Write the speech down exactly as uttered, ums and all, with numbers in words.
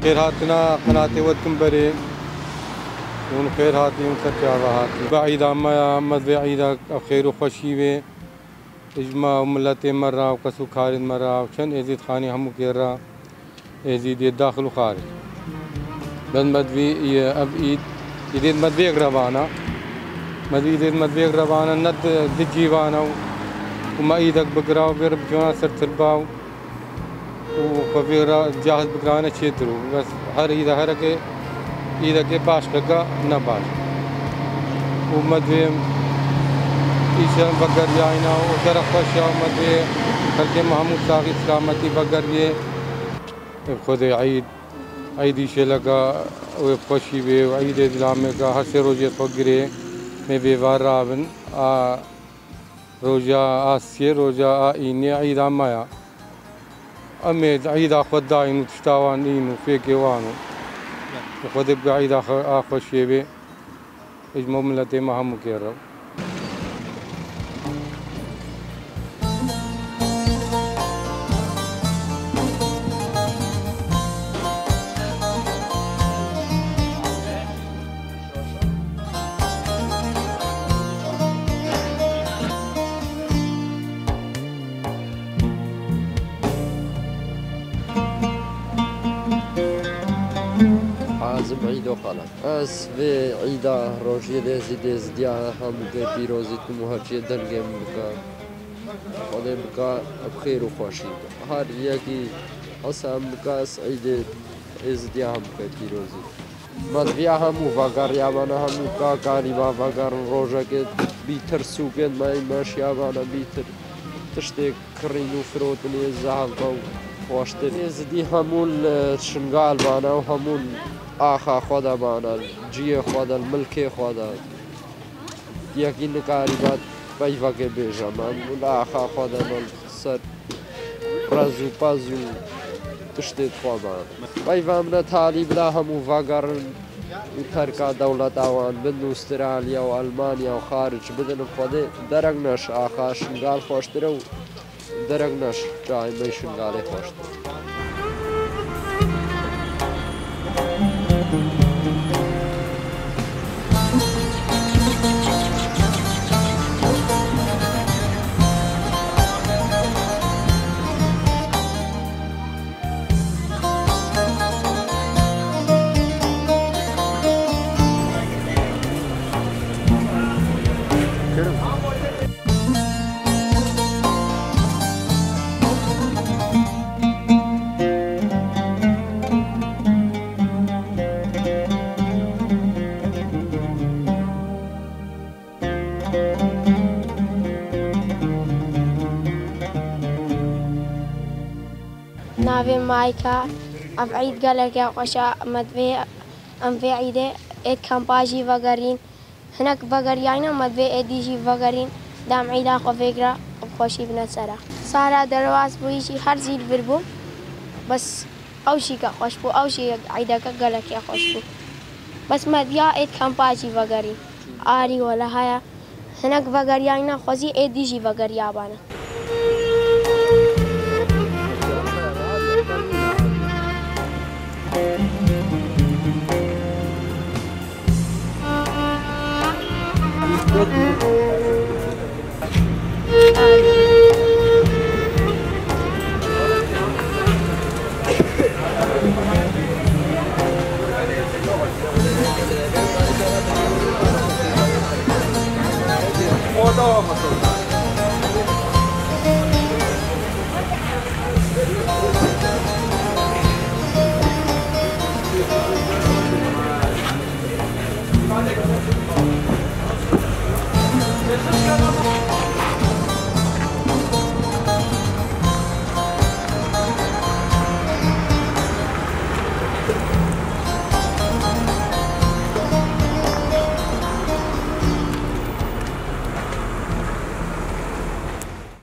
Xêr hatina qenatê we dikim berê. Hûn xêr hatî, hûn ser çava hatî. Bi îda me ya, me vê îda ev xêr û xweşî bê. Ji me û miletê me re û kes û karên me re û çend êzîdxanî hemûkê re, êzîdê daxil û xaric. Ben me divî, ev îd, îdê me divê yek re vana. Me divî îdê me divê yek re vana, ne di, di cî vana û, û me îdek bigira û vê re bicûna ser tirba û û xwe vê re cahil bikirane çêtir û bes her îda hereke îdeke baş bike ne baş. Û me divê îşe vegeriyayna û dere xweş ya û me divê xelkê me hemû saxî selametî vegeriyê. Ev Xwedê Eîd, Eîdî şêleka wê bi xweşî bê û Eîdê zilamêka her sê rojê xwe girê. Mê vê var rabin a Roja a sê, roja a înê, îda me ya. Em ê îda xwe dayîn û tişta wan în û fêkê wan û Xwedê bike îda xwe a xweşiyê bê. Ji me û miletê me hemûkê re. Hazim Îdo Kala. Ez vê îda rojiyê dê zî dê zidiya hemûkê pîrozî dikim û herçiyê dengê min bike. Xwedê bike bi xêr û xweşî be. Her yekî hesam bike, ez îdê êzidiya hemûkê pîrozî dikim. Medviya hemû vegeriyabana, hemû ka karîba vegerin, rojekê bîtir sûkên me meşiyabana, bîtir tiştê kirîn û firotinê zehf be û xweştir. Êzidî hemû li Şingal bana û hemû axa xwe de bana, ciyê xwe de, milkê xwe de. Yekî nikarîba peyvekê bêje, me hemû li axa xwe de me ser rez û pez û tiştê xwe be. Peyva min e talî bila hemû vegerin û terka dewleta wan bin, Ûstralya û Elmanya û xaric bidin, Xwedê derek neş, axa Şingal xweştir e û derek neş, çayê me Şingalê xweştir. Navê Mayka, ev îd geleke xweş e, me divê em vê îdê êd kampa jî vegerîn. Hinek vegeriyayne, me divê êdî jî vegerîn, dem îda xwe vêgira bi xweşî bine sera. Sara derbas bûyî jî her zî li vir bû, bes ew jî ke xweş bû, ew jî îdeke gelekê xweş bû. Bes me diya êd kampa jî vegerîn. Arî wele haya. Hinek vegeriyayne xwezî êdî jî vegeriyabane.